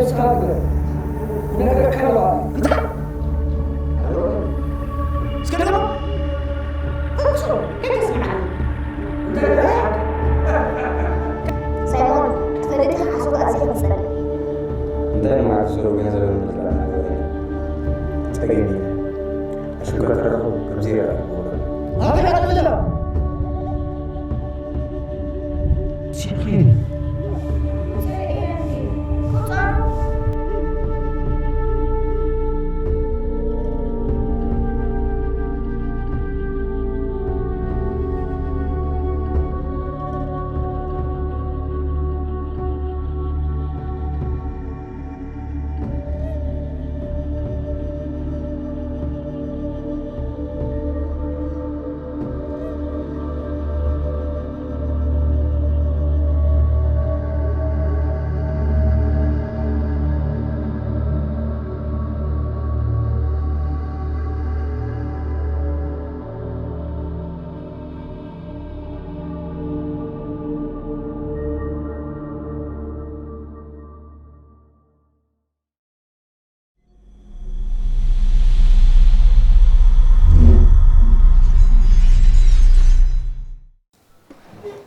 እስከ ደሞ እስከ ደሞ ሳይሞን፣ ፈለጥካ ሓሶት ኣዝየ ክጸልእ። እንታይ ማለት ስለ ገንዘብ ንምጥላብ ነገር ጸገም የለን። ኣሽከር ተረኽቡ፣ ከምዚ ይረኣ ይግበሩ። ኣበይ ኣትብሎ? ሲኺን።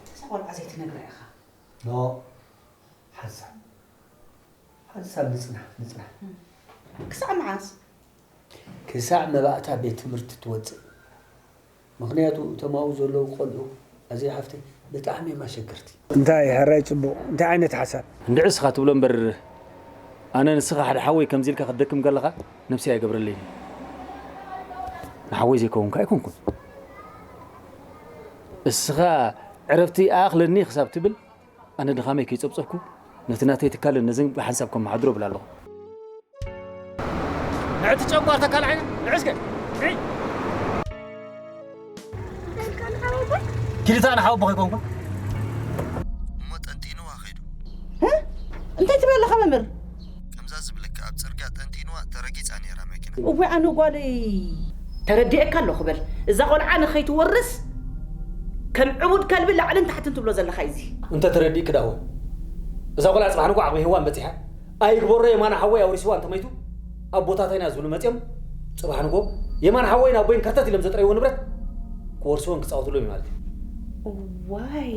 እዛ ቆልዓ ዘይትነግራ ኢኻ። ኖ፣ ሓንሳብ፣ ሓንሳብ ንጽናሕ፣ ንጽናሕ። ክሳዕ መዓስ? ክሳዕ መባእታ ቤት ትምህርቲ ትወጽእ። ምኽንያቱ እቶም ኣብኡ ዘለዉ ቆልዑ፣ ኣዝየ ሓፍተይ፣ ብጣዕሚ እዮም ኣሸገርቲ። እንታይ ሕራይ ጽቡቕ፣ እንታይ ዓይነት ሓሳብ? እንድዒ እስኻ ትብሎ እምበር፣ ኣነ ንስኻ ሓደ ሓወይ ከምዚ ኢልካ ክትደክም ከለኻ ነብሰይ ኣይገብረለይን እዩ። ንሓወይ ዘይከውንካ ኣይኮንኩን። እስኻ ዕረፍቲ ይኣኽለኒ ክሳብ ትብል፣ ኣነ ድኻመይ ከይጸብጸብኩ፣ ነቲ ናተይ ትካልን ነዝን ብሓንሳብ ከመሓድሮ እብል ኣለኹ። ንዕቲ ጨጓር ተካል ዓይነ፣ ንዕ እስከ፣ ንዕ። እንታይ ኢልካ ንሓወቦይ? ኪድ እታ ንሓወቦ ከይኮንኩ። እሞ ጠንጢንዋ ኸይዱ። እ? እንታይ ትብል ኣለኻ መምህር? ከምዛ ዝብለካ ኣብ ጽርግያ ጠንጢንዋ ተረጊጻ ነይራ መኪና። እወ ኣነ ጓለይ። ተረዲኤካ ኣለኹ በል። እዛ ቆልዓ ንኸይትወርስ ከም ዕቡድ ከልቢ ላዕልን ታሕትን ትብሎ ዘለኻ እዚ። እንተ ተረዲእኪ ደኣ እወ። እዛ ቆልዓ ጽባሕ ንግሆ ዓቕሚ ሄዋን በጺሓ ኣይግበሮ የማነ ሓወይ ኣውሪስዋ እንተመይቱ ኣቦታተይና ዝብሉ መጺኦም ጽባሕ ንግሆ የማነ ሓወይን ኣቦይን ከርተት ኢሎም ዘጥረይዎ ንብረት ክወርስዎን ክጻወትሎም እዩ ማለት እዩ። እዋይ።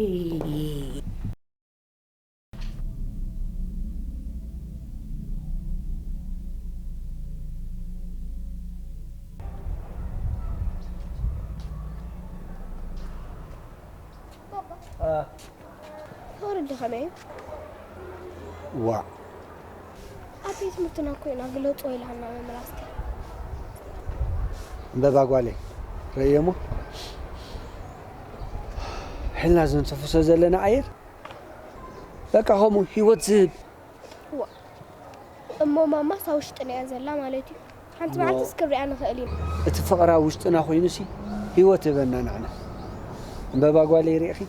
እ። ፍቕሪ እንዲ ከመይ እዩ? ዋእ። ኣብ ቤት ትምህርትና እኮ ኢና ግለጾ ኢልሃና መምህር ኣስቴር። እምበባ ጓለይ፣ ረእየሞ። ሕልና ዘንተፍሶ ዘለና ኣየር በቃ ከምኡ ህይወት ዝህብ። ዋእ። እሞ ማማስ ኣብ ውሽጥና እያ ዘላ ማለት እዩ። ሓንቲ እሞ መዓልትስ ክንሪኣ ንኽእል ኢና። እቲ ፍቕሪ ኣብ ውሽጥና ኮይኑሲ ህይወት ህበና ንዓና። እምበባ ጓለይ ርኢኺ?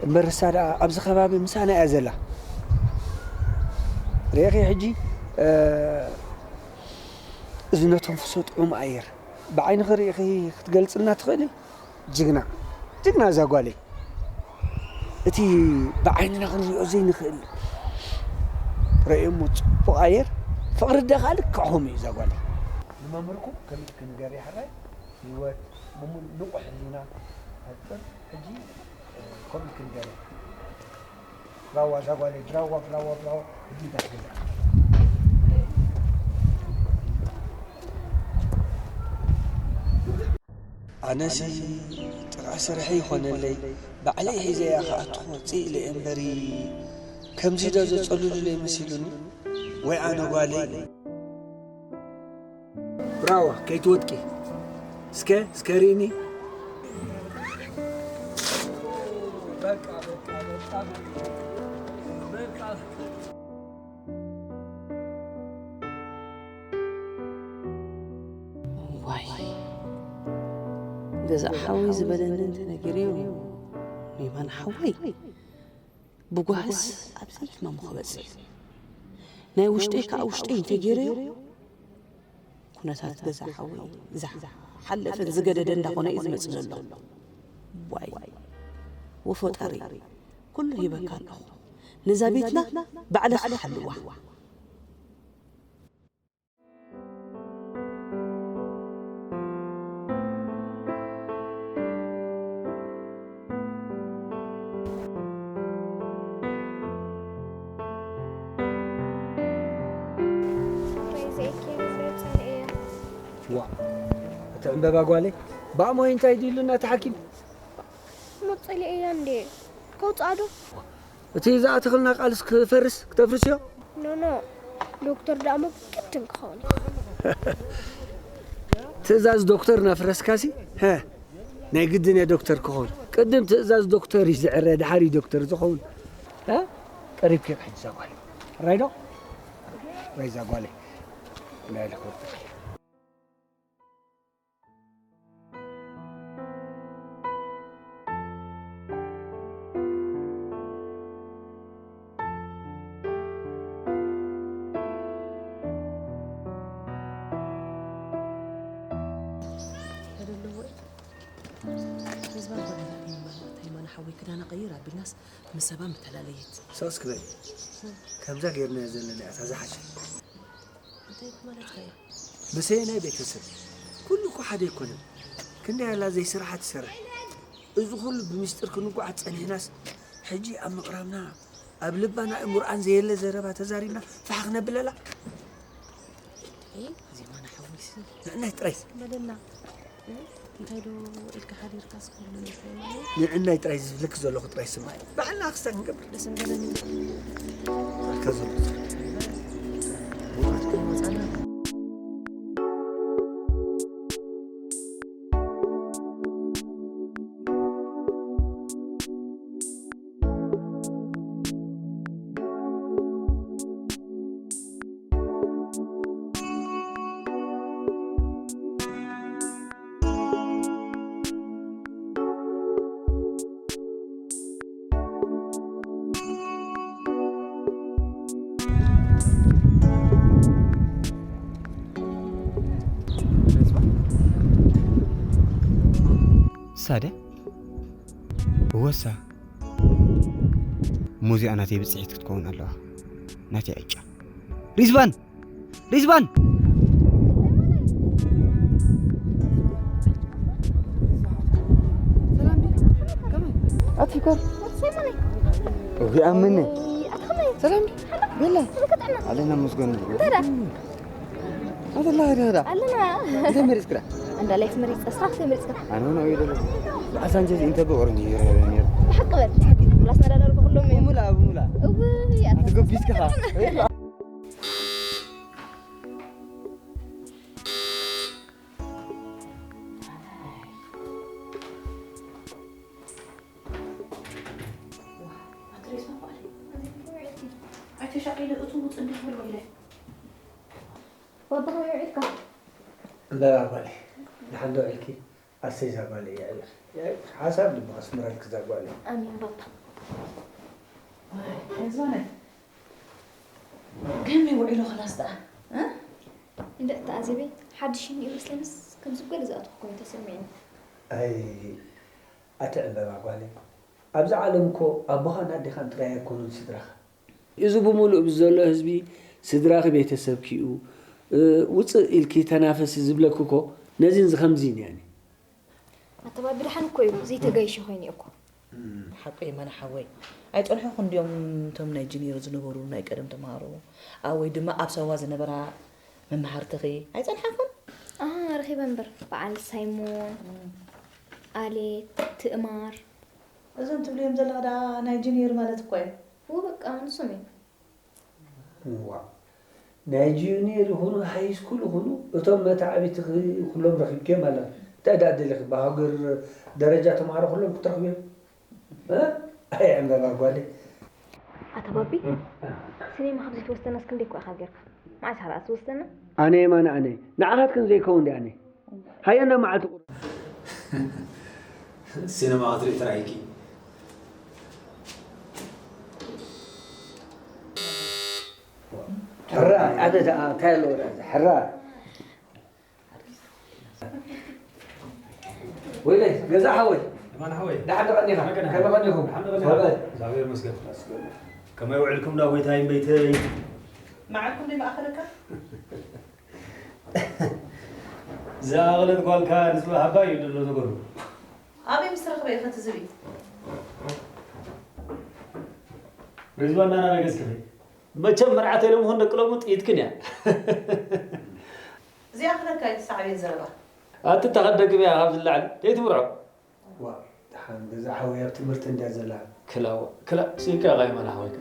እምበር እሳ ደኣ ኣብዚ ከባቢ ምሳና እያ ዘላ። ርኢኺ ሕጂ፣ እ፣ እዚ ነተንፍሶ ጥዑም ኣየር ብዓይንኺ ርኢኺ ክትገልጽልና ትኽእሊ? ጅግና፣ ጅግና እዛ ጓለይ። እቲ ብዓይንና ክንሪኦ ዘይንኽእል ረእዮሞ ጽቡቕ ኣየር፣ ፍቕሪ ደኻ ልክዕ ከምኡ እዩ እዛ ጓለይ። ንመምህርኩም ከመይ ኢልኪ ንገርያ ሕራይ? ህይወት፣ ብሙሉእ ንቑሕ ህሊና፣ ኣጥር፣ ሕጂ፣ እ፣ ከምኡ ኢልኪ ንገርያ። ብራዋ እዛ ጓለይ፣ ብራዋ፣ ብራዋ፣ ብራዋ፣ እድሚታ ትግዛእ። ኣነሲ ጥራሕ ስርሐይ ይኾነለይ፣ ባዕለይ ሒዘያ ክኣቱ ክወጽእ ኢለ እየ እምበሪ፣ ከምዚ ዶ ዘጸልሉለይ መሲሉኒ? ወይ ኣነ ጓለይ? ብራዋ፣ ከይትወድቂ። እስከ፣ እስከ ርኢኒ። በቃ፣ በቃ፣ በቃ፣ በቃ። ዋይ፣ ገዛእ ሓወይ ዝበለኒ እንተነጊረዮ፣ ኖይማን ሓወይ ብጓህስ ኣብ ዘይሕመሙ ክበጽሕ እዩ። ናይ ውሽጠይ ከኣ ውሽጠይ እንተገይረዮ፣ ኩነታት ገዛእ ሓወይ ዝሓለፈን ዝገደደ እንዳኾነ እዩ ዝመጽእ ዘሎ። ዋይ፣ ወፈጣሪ፣ ኩሉ ሂበካ ኣለኹ። ነዛ ቤትና ባዕልኻ ሓልዋ። እቲ ዕምበባ ጓለይ፣ ብኣሞይ እንታይ ድዩሉና እቲ ሓኪም? መጸለኤያ እንዴ? ከውጽኣ ዶ? እቲ ዝኣተኽልና ቃልስ ክፈርስ፣ ክተፍርስዮ? ኖ፣ ኖ። ዶክተር ደኣ መግድን ክኸውን እዩ። ትእዛዝ ዶክተር እናፍረስካሲ? ሀ፣ ናይ ግድን እየ ዶክተር ክኸውን። ቅድም ትእዛዝ ዶክተር እዩ ዝዕረ፣ ድሓር እዩ ዶክተር ዝኸውን። ሀ? ቀሪብኪ ሕጂ እዛ ጓል። ራይዶ? ራይ እዛ ጓለይ። ናይ ልኽወጥ። ተደለዎ እዩ። ህዝባ ኮነ ሃይማኖት፣ ሃይማኖት ሓወይ ክዳና ቀይር ኣቢልናስ ምስ ሰባ ምተላለየት። ሰስ ክበል። ከምዛ ጌርናዮ ዘለና እያ እታ ዝሓሸ። እንታይ ማለትካ እዩ? መሰየናይ ቤተሰብ ኩሉ እኮ ሓደ ኣይኮነን። ክንደይ ኣላ ዘይስራሓ ትሰርሕ። እዚ ኩሉ ብምስጢር ክንጓዓዝ ጸኒሕናስ፣ ሕጂ ኣብ ምቕራብና፣ ኣብ ልባን ኣእምሮኣን ዘየለ ዘረባ ተዛሪብና ፋሕ ክነብለላ? ኣይ፣ ዜማና ሓዊስ። ንዕናይ ጥራይ። በለና። እ? እንታይ ዶ ኢልካ ሓዲርካ እስከ፣ ምን እንታይ ማለት? ንዕናይ ጥራይ ዝብለኪ ዘለኹ ጥራይ ስማዒ። ባዕልና ክስታ ክንገብር። ደስ ምበለኒ። ኣካ ዘሎ። ወጻና። ሳደ ወሳ ሙዚያ ናተይ ብጽሒት ክትከውን ኣለዋ። ናተይ ዕጫ። ሪዝባን! ሪዝባን! ኣትፊኮር። እዚኣ ምን? ሰላም ዲ? ቤላ። ኣለና መስገን። ኣተላ ሄዳ ሄዳ። ኣለና። እንታይ መሪጽክራ? እንዳ ላይፍ መሪጽ፣ እስኻ እንታይ መሪጽካ? ኣነ እውን ኣብየ ደለኹ። ብኣሳንቸዝ ኢንተርቪው ኦሮምኛ ይረዳዳ ነይሩ። ብሓቂ በል። ብሓቂ። ብላስ መዳዳርኩ ኩሎም እዮም። ብሙላ፣ ብሙላ። እውይ፣ ኣታ ኣቲ ገቢስካ ኻ። ኣይተሻቒለ እቱ ውፅ እንዲህ ብሎ ኢለ። ባባ ከመይ ውዒልካ? እምበባ ጓለይ፣ ደሓን ዶ ውዒልኪ? ኣሰይ እዛ ጓለይ የዕብኽ። ሓሳብ ልቢ ከስምረልኪ እዛ ጓለይ። ኣሜን ባባ። ዋይ፣ ኣይዞነት። ከመይ ውዒሉ ክላስ ደኣ? እ? እንድዒ ተዓዚበ፣ ሓድሽ እኒኦ መስለንስ ከምዚ ገለ ዝኣተኹ ኮይኑ ተሰሚዑኒ። ኣይ፣ ኣቲ ዕምበባ ጓለይ፣ ኣብዛ ዓለም እኮ ኣቦኻን ኣዴኻን ጥራይ ኣይኮኑን ስድራኻ። እዚ ብምሉእ ብዘሎ ህዝቢ ስድራኺ ቤተሰብኪ እዩ፣ እ፣ ውፅእ ኢልኪ ተናፈሲ ዝብለኪ እኮ ነዚን ዝኸምዚን እየን። ኣተባ ብድሓን እኮ እዩ፣ ዘይተጋይሸ ኮይኑ እኮ። ሓቂ የማነ ሓወይ። ኣይጸንሑኹን ድዮም እቶም ናይ ጂኒር ዝነበሩ ናይ ቀደም ተምሃሮ? ኣ፣ ወይ ድማ ኣብ ሳዋ ዝነበራ መማህርትኺ? ኣይጸንሓኹን? ኣሃ፣ ረኺበ እምበር። በዓል ሳይሞን፣ ኣሌክ፣ ትእማር። እዞም ትብልዮም ዘለኻ ደኣ ናይ ጂኒር ማለት እኮ እዮም። እወ፣ በቃ ንሶም እዮም። እዋ፣ ናይ ጁኒየር ይኹኑ ሃይ ስኩል ይኹኑ፣ እቶም መተዓቢትኺ ኩሎም ረኺብክዮም ኣለኺ። እንታይ ደኣ ደሊኺ? ብሃገር ደረጃ ተምሃሮ ኩሎም ክትረኽብዮም? እ? ኣይ ዕምበባ ጓለይ። ኣታ ባቢ፣ ሲኔማ ካብ ዘይትወስደናስ ክንደይ እኮ ኢኻ ጌርካ? መዓስ ኢኻ ደኣ ትወስደና? ኣነ የማነ ኣነ። ንዓኻትክን ዘይከውን ድየ ኣነ? ሃየ እንዳ መዓልቲ ቁሩብ። ሲነማ ክትርኢ ጥራይ ኢኪ። ሕራይ፣ ኣነ ደኣ እንታይ ኣለዎ ደኣ እዚ ሕራይ። ወይለይ፣ ገዛ ሓወይ። የማነ ሓወይ። ደሓን ዶ ቀኒኻ? ከመይ ቀኒኻ? ከመይ ቀኒኹም? ደሓን ዶ ቀኒኻ? ሰላም። እግዚኣብሔር ይመስገን። ከመይ ውዕልኩም ዳ ጎይታይ እምበይተይ? መዓልኩም ደይ መኣኸለካ? ዝኣኸለት ጓልካ ንዝበሃባ እዩ ዘሎ ነገሩ። ኣበይ ምስ ረኽበ ኢኸ ትዝቢ? ሪዝዋን ናና መገዝ ከመይ? መቸም መርዓት ኢሎም ሆን ደቂ ሎሙ ጥይትክን እያ። እዚ ያኽለካ ሳዕቤን ዘረባ። ኣቲ ተኸደግብ እያ ካብ ዝላዕሊ ከይትብርዖ። ዋ ደሓን ገዛ ሓወይ ኣብ ትምህርቲ እንድያ ዘላ። ክላዋ ክላ ሲካ ቃይማና ሓወይካ።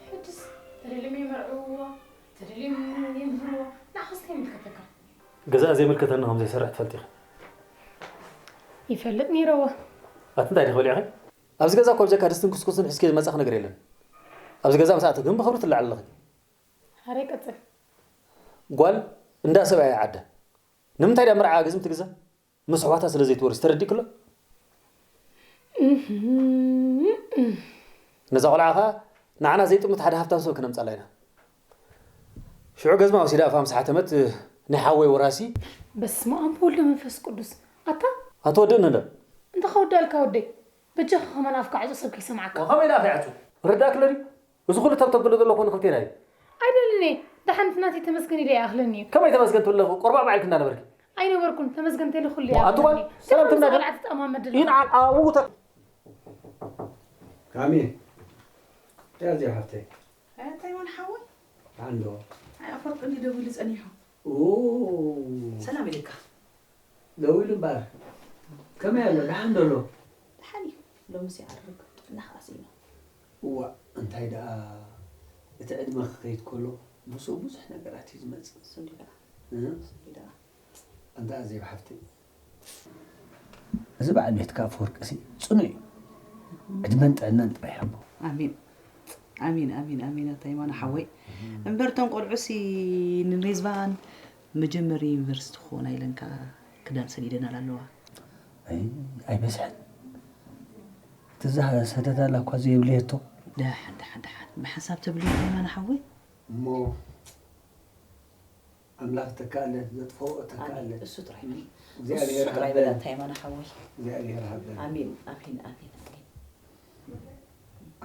ሕጅስ ተደልዮም የመርዕውዎ፣ ተደልዮም የምህርዎ፣ ንዓኹስ እንታይ ይምልከተካ? ገዛእ ዘይምልከተኒ ከም ዘይሰርሕ ትፈልጢ ኢኺ። ይፈልጥ ነይረዎ። ኣቲ እንታይ ዲኺ በሊዕኺ? ኣብዚ ገዛ እኮ ብጀካ ድስትን ኩስኩስን ሒዝኪ ዝመጻኺ ነገር የለን። ኣብዚ ገዛ ምስ ኣተኺ ግን ብኽብሪ ትለዓሊ ኣለኺ። ሓረይ ቀጽል። ጓል እንዳ ሰብኣያ ዓዳ። ንምንታይ ድያ መርዓ ግዝም ትግዛእ? ምስ ኣሕዋታ ስለ ዘይትወርስ ተረዲእክሎ? ነዛ ቆልዓ ኸኣ ንዓና ዘይጥምት ሓደ ሃብታም ሰብ ክነምጻላ ኢና። ሽዑ ገዝማ ወሲዳ ኣፋ ምስ ሓተመት ናይ ሓወይ ወራሲ በስመ ኣብ ወወልድ ወመንፈስ ቅዱስ። ኣታ ኣትወድእኒ ዶ? እንተ ከወዳልካ ወደይ በጃኻ ከማን ኣፍካ ዕጹ ሰብ ከይሰምዓካ። ከመይ ኢላ ኣፍ ይዓጹ? ርዳእክሎ ድዩ? እዚ ኩሉ ተብተብ ክሎ ዘለኹ ንኽልቴና እዩ። ኣይደልን እየ። ደሓን እቲ ናተይ ተመስገን ኢለ ይኣኽለኒ እዩ። ከመይ ተመስገን ትብሊ ኣለኹ? ቆርባዕ ባዕልኪ እንዳነበርኪ። ኣይነበርኩን ተመስገን ተይለ ኩሉ ኣቱ ጓል፣ ሰላም ትብላ ዶ? ትጣማመድ ይን ዓል ኣውተ ካሚ ያዚ ሓፍተይ እንታይ ወን ሓወይ ኣንዶ ኣይ ኣፈርቂ እንዲ ደዊሉ ጸኒሑ። ኦ ሰላም ኢልካ። ደዊሉ እምበኣር ከመይ ኣሎ ደሓን ዶ ኣሎ? ደሓን እዩ። ሎምስ ይዓርግ ጥዕና ከኣ ስኢኑ። እዋ እንታይ ደኣ እቲ ዕድመ ክኸይድ ከሎ ምስኡ ብዙሕ ነገራት እዩ ዝመጽእ። እሱ እንዲ ደኣ እ? እሱ እንዲ ደኣ ኣንታ ኣዜብ ሓፍተይ እዚ በዓል ቤትካ ኣፈወርቅሲ ጽኑዕ እዩ። ዕድመን ጥዕናን ጥራይ ይሃቦ። ኣሜን ኣሜን ኣሜን ኣሜን። ኣታ ይማነ ሓወይ እምበር እቶም ቆልዑሲ ንሬዝቫን መጀመሪ ዩኒቨርሲቲ ክኾና ኢለንካ ክዳን ሰዲደናል ኣለዋ። ኣይ ኣይበዝሐን እቲ ዝሰደዳላ እኳ ዘየብለየቶ ደሓን ደሓን ደሓን ብሓንሳብ ተብልዮ ኣታ ይማነ ሓወይ። እሞ ኣምላኽ ተካእለ ዘጥፍኦ ተካእለ እሱ ጥራይ እግዚኣብሔር እሱ ጥራይ ሃበን በላ ኣታ ይማነ ሓወይ። እግዚኣብሔር ሃበን ኣሜን ኣሜን ኣሜን ኣሜን።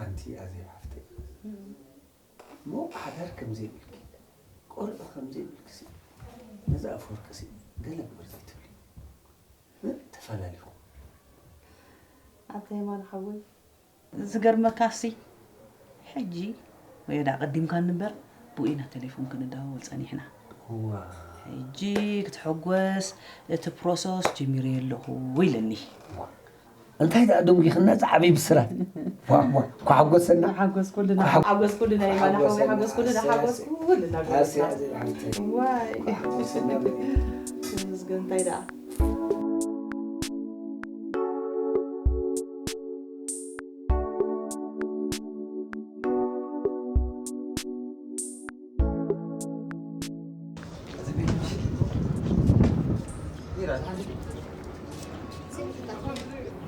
ኣንቲ ኣዜብ ሓፍተይ እሞ ሓዳር ከም ዘይብልኪ ቆልዑ ከም ዘይብልኪ ሲ ነዚ ኣፈወርቂ ሲ ገለ ግበር ዘይትብሊ እ? ተፈላሊኹ ኣታ የማነ ሓወይ ዝገርመካሲ ሕጂ ወይ ዳ ቀዲምካ ንበር ብኡ ኢና ቴሌፎን ክንዳወል ጸኒሕና። እዋ ሕጂ ክትሕጎስ እቲ ፕሮሰስ ጀሚረ ኣለኹ ኢለኒ። እንታይ ደኣ ደንጒኽና ዝዓበይ ብስራት ዋ ዋ ኳ ሓጎሰና ሓጎስኩልና ኳ- ሓጎስኩልና ይባላ ሓወይ ሓጎስኩልና ኣሰይ፣ ኣሰይ። ሓጎስኩልና ኣሰይ ኣዜብ ሓፍተይ ዋይ ሓጎሰና በሊ ተመስገን እንታይ ደኣ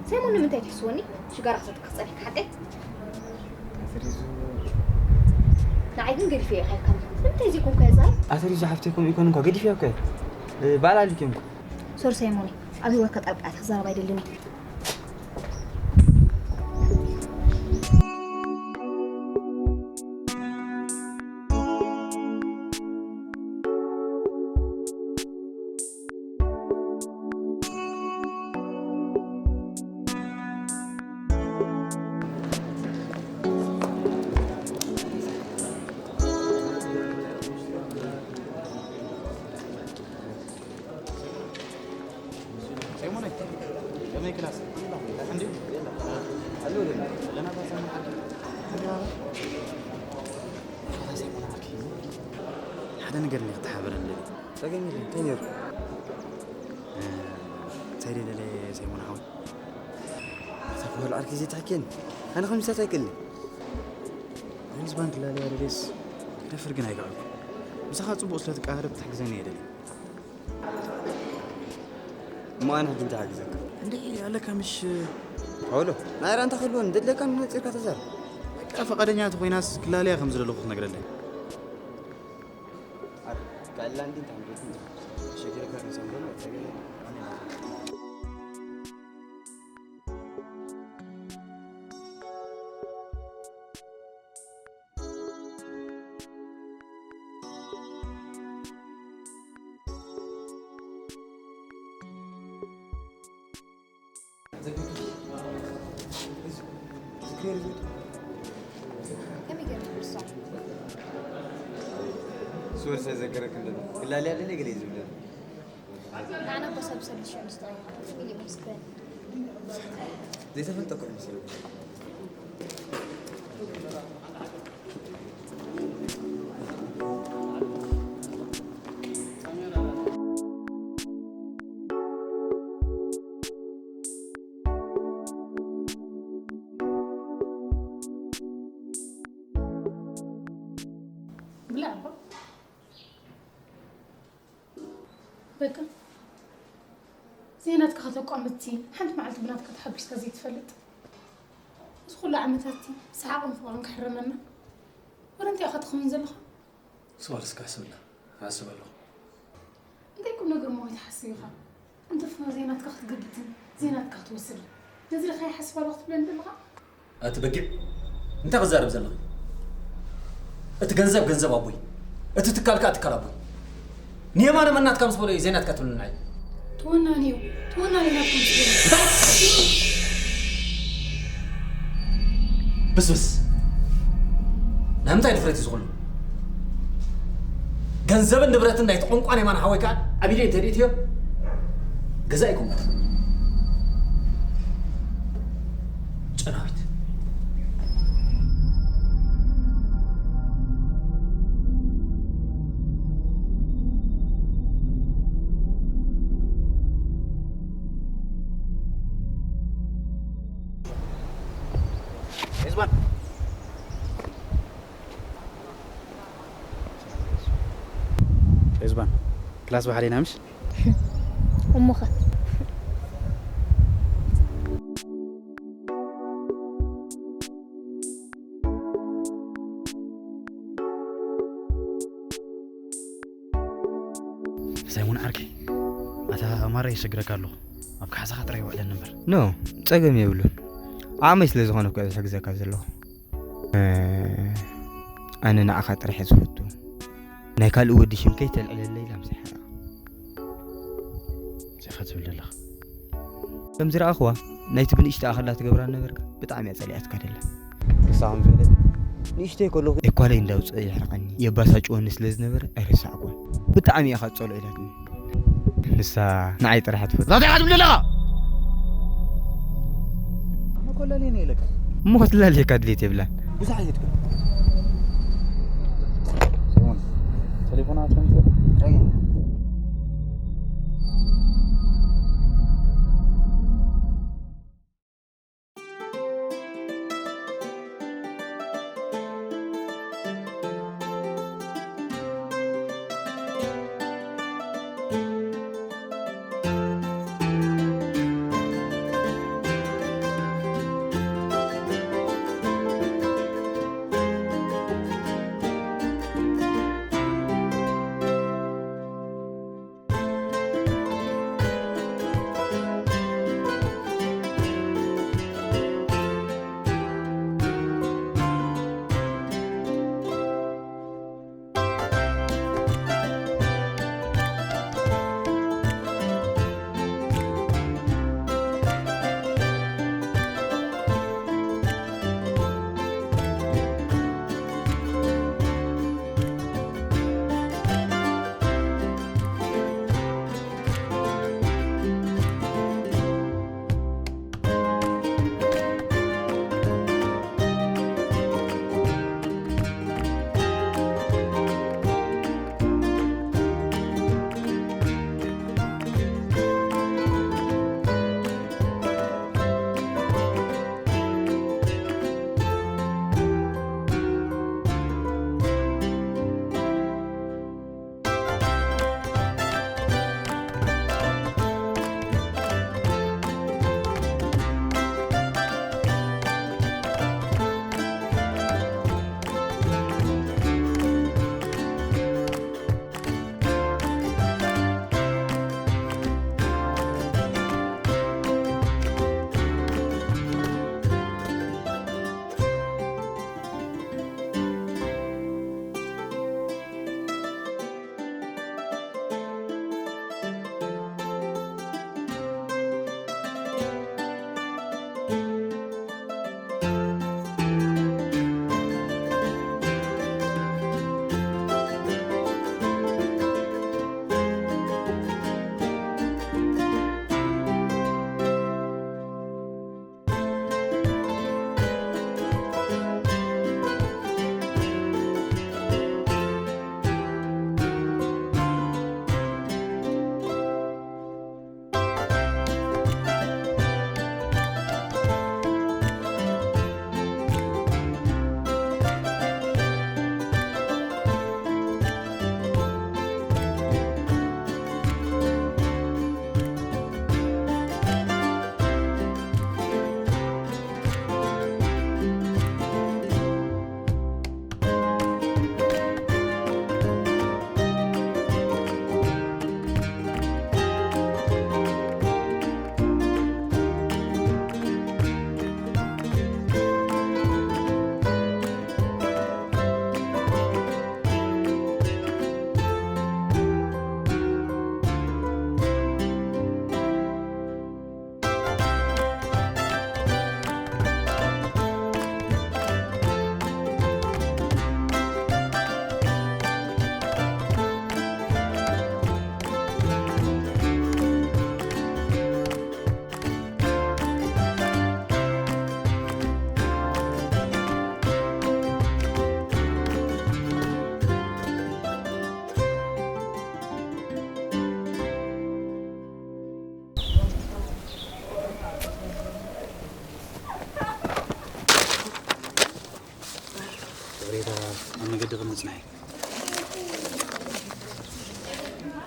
ሰይሞን ንምንታይ ትሕስወኒ? ሽጋራ ክሰጥካ ጸኒሕካ ሓቀይ? ንዓይ ግን ገዲፈዮ ኢኻ ኢልካ። ንምንታይ ዘይኮንኩ እየ ዛይ? ኣተሪዙ ሓፍተይ ከምኡ ይኮን እንኳ ገዲፈዮ እኮ እየ። ባዕላ ኣልክዮም እኮ። ሶሪ ሰይሞን፣ ኣብ ህይወትካ ጣልቃ ኣትያ ክዛረብ ኣይደልን እየ። ሓደ ነገር እኒኦ ክተሓበረኒ ደልየ። ተገኘለይ፣ እንታይ ነይሩ? እንታይ ደይ ደልየ ሰይሞን ሓወይ? ኣሁን ዓርኪ ዘይትሓኪን ኣነ ከምዚታት ኣይክእልን። ኣሁንስ ባንክ ላለ ያደደስ ደፍር ግን ኣይገዕልኩ። ምሳኻ ጽቡቕ ስለ ትቀራረብ ክትሕግዘኒ እየ ደልየ። እሞ ኣነ ሕጂ እንታይ ሓግዘካ? እንዴ ኣለካ ምሽ? ፓውሎ፣ ናይ ራንታ ክህልወን ደድለካ ነጺርካ ተዛር። በቃ ፈቃደኛ ተኾይናስ ክላለያ ከም ዝደለኹ ክትነግረለይ። ኣር፣ ካላንዲ ታምቤት እንጂ ሸገር ከርሰን ብሎ ተገለ። ከመይ ገይሩ ትርሶ? ሶሪ፣ ሳይዘከረክ እንደ ግላሊ ያለ ገለ ይዝብለ። ንዓና እኮ ሰብ ሰብ ዝሸኑ ስጠው። ከመይ ገይሩ ይመስገን? ዘይተፈልጠ እኮ ይመስለኝ። ብላዕ እባ። በቃ፣ ዘይናትካ ከተቋምት፣ ሓንቲ መዓልቲ ብናትካ ተሓጒስካ ዘይትፈልጥ። እዚ ኩሉ ዓመታት፣ ሰሓቕን ፍቕርን ክሕረመና። ወረ እንታይ ኢኻ ትኸውን ዘለኻ? ስቕ ኢልካ ሕሰብላ። እሓስብ ኣለኹ። እንታይ ቁም ነገር እሞ ትሓስብ ኢኻ? እንተ ፍኖ ዘይናትካ ክትገብትን ዘይናትካ ክትወስድን። ነዚ ዶ ከይሓስብ ኣለኹ ትብለኒ ዘለኻ? ኣቲ በጊዕ፣ እንታይ ክትዛረብ ዘለኺ? እቲ ገንዘብ ገንዘብ ኣቦይ፣ እቲ ትካል ከኣ ትካል ኣቦይ። ንየማነ መን ናትካ ምስ በሎ እዩ ዘይናትካ ትብለኒ ንዓይ? ተወናኒ እዩ፣ ተወናኒ ናትካ ምስ በሎ። እንታይ? ብስብስ። ናይ ምንታይ ድፍረት እዩ ዝኹሉ? ገንዘብን ንብረትን ናይቲ ቆንቋን የማነ ሓወይ ከኣ ኣብ ኢደይ እንተደይትዮ ገዛ ኣይኮንኩን። ጨናዊት። ሪዝዋን። ሪዝዋን፣ ክላስ ብሓደ ኢና ምሽ? እሞኸ? ሳይሞን ዓርከይ፣ ኣታ ማራ የሸግረካ ኣለኹ። ኣብ ካሕሳኻ ጥራይ ውዕለኒ እምበር። ኖ፣ ጸገም የብሉን። ዓቕመይ ስለ ዝኾነ እኮ እየ ዝሕግዘካ ዘለኹ። እ፣ ኣነ ንዓኻ ጥራሕ እየ ዝፈቱ። ናይ ካልእ ወዲ ሽም ከይተልዕለለይ ኢላ ምስ ሓራ። እንታይ ኢኻ ትብል ዘለኻ? ከም ዝረኣኽዋ፣ ናይቲ ብንእሽተኣ ከላ ትገብራ ነበርካ፣ ብጣዕሚ እያ ጸሊኣትካ ደላ። ክሳብ ከም ዝበለት፣ ንእሽተይ ከለኹ እኳለይ እንዳውፅአ የሕርቐኒ፣ የባሳጭወኒ ስለ ዝነበረ ኣይረሳዕኩን። ብጣዕሚ ኢኻ ትጸልኦ ኢላትኒ። ንሳ ንዓይ ጥራሕ ትፈቱ። እንታይ ኢኻ ትብል ዘለኻ? እሞ ኮለል እየ ኢለካ። እሞ ክትላለየካ ድሌት የብላን። ብዙሕ ኣይትድገም። ሲሞን፣ ቴሌፎን ኣትረምት?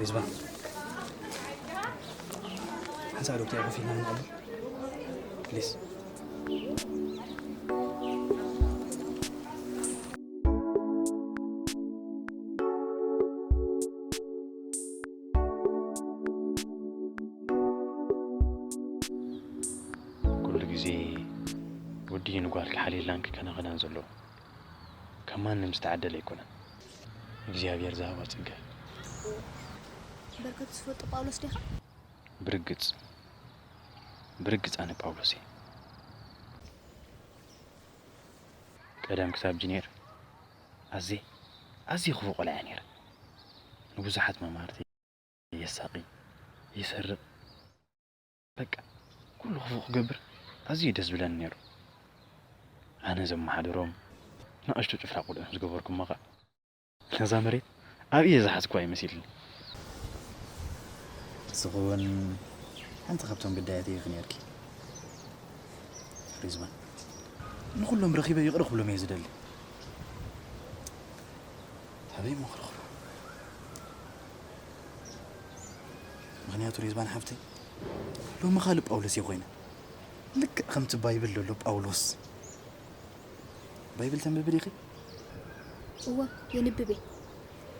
ሪዝባን፣ ሓንሳእ ዶ ክልቲኣ ኮፍ ኢልና ንዕልል? ፕሊዝ። ኩሉ ግዜ ወዲ ንጓል ክሓልየላን ክከናኸናን ዘለዎ፣ ካብ ማንም ዝተዓደለ ኣይኮነን። እግዚኣብሔር ዝሃቦ ጸጋ። በርከት ትፈልጦ ጳውሎስ ዲኻ? ብርግጽ፣ ብርግጽ ኣነ ጳውሎስ እየ። ቀደም ክሳብ ጅኔር ኣዝየ፣ ኣዝየ ክፉእ ቆልዓ እየ ነይረ። ንብዙሓት መማህርቲ የሳቒ፣ ይሰርቕ፣ በቃ ኩሉ ክፉእ ክገብር ኣዝዩ ደስ ዝብለኒ ነይሩ። ኣነ ዘመሓድሮም ንኣሽቱ ጭፍራ ቆልዑ ዝገበርኩሞ ኸኣ ነዛ መሬት ኣብ ኢደ ዝሓዝኩዋ ይመስልኒ። ንስኺ እውን ሓንቲ ካብቶም ግዳያት ኢኺ ነይርኪ ሪዝባን። ንኹሎም ረኺበ ይቕረ ክብሎም እየ ዝደሊ። ኣበይ እሞ ክረኽቦ? ምኽንያቱ ሪዝባን ሓፍተይ፣ ሎሚ ካልእ ጳውሎስ እየ ኮይነ። ልክዕ ከምቲ ባይብል ዘሎ ጳውሎስ። ባይብል ተንብቢ ዲኺ? እወ፣ የንብብ እየ።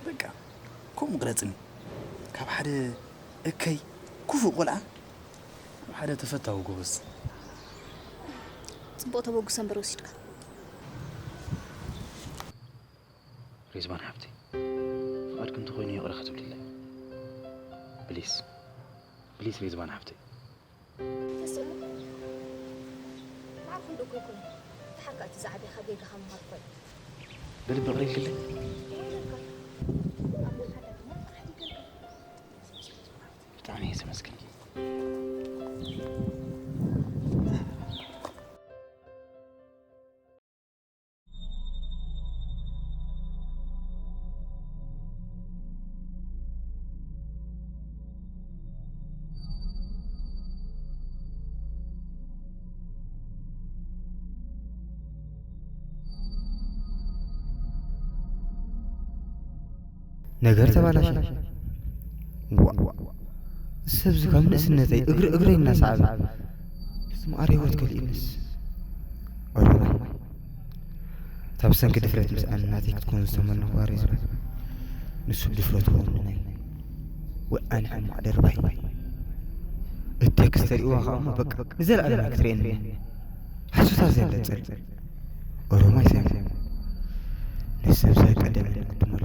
በቃ፣ ከምኡ ቅረጽኒ። ካብ ሓደ እከይ ክፉእ ቆልዓ፣ ካብ ሓደ ተፈታዊ ጎበዝ። ጽቡቕ ተበግሶ እምበር ወሲድካ። ሪዝባን ሓፍተይ፣ ፍቓድኪ እንተኾይኑ ይቕረ ክትብልለይ። ፕሊስ፣ ፕሊስ ሪዝባን ሓፍተይ። ተሰማ፣ ማዕርኩ እንዶ እኮ ይኮነ። ተሓካ እቲ ዝዓበኻ ጌጋኻ ምሃር እኮ እዩ። ብልቢ ይቕረ ኢልክለይ? ይቕረ ኢልካ። ኣብ ናይ ሓዳር ድማ ጥራሕ ይገልካ። ብጣዕሚ እየ ዘመስግን። ነገር ተባላሸ። ዋ፣ ሰብዚ ካብ ንእስነተይ እግሪ እግረይ እናሰዓበ፣ ማዕረ ህይወት ከሊእንስ። ኦሮማይ፣ እታ ብሰንኪ ድፍረት ምስኣን ናተይ ክትከውን ዝተመነኹዋ ሬዛ፣ ንሱ ድፍረት ክውንነይ። ወይ ኣነ ሕማቕ ደርባይ። እቲ ቴክስት ተሪእዋ ኸኣ እሞ በቃ ንዘለኣለም ክትርእየኒ እያ። ሓሶት ኣብ ዘየለ ጽድቂ። ኦሮማይ ሳይሞን፣ ንሰብ ሳይቀደመ ንቅድመሉ።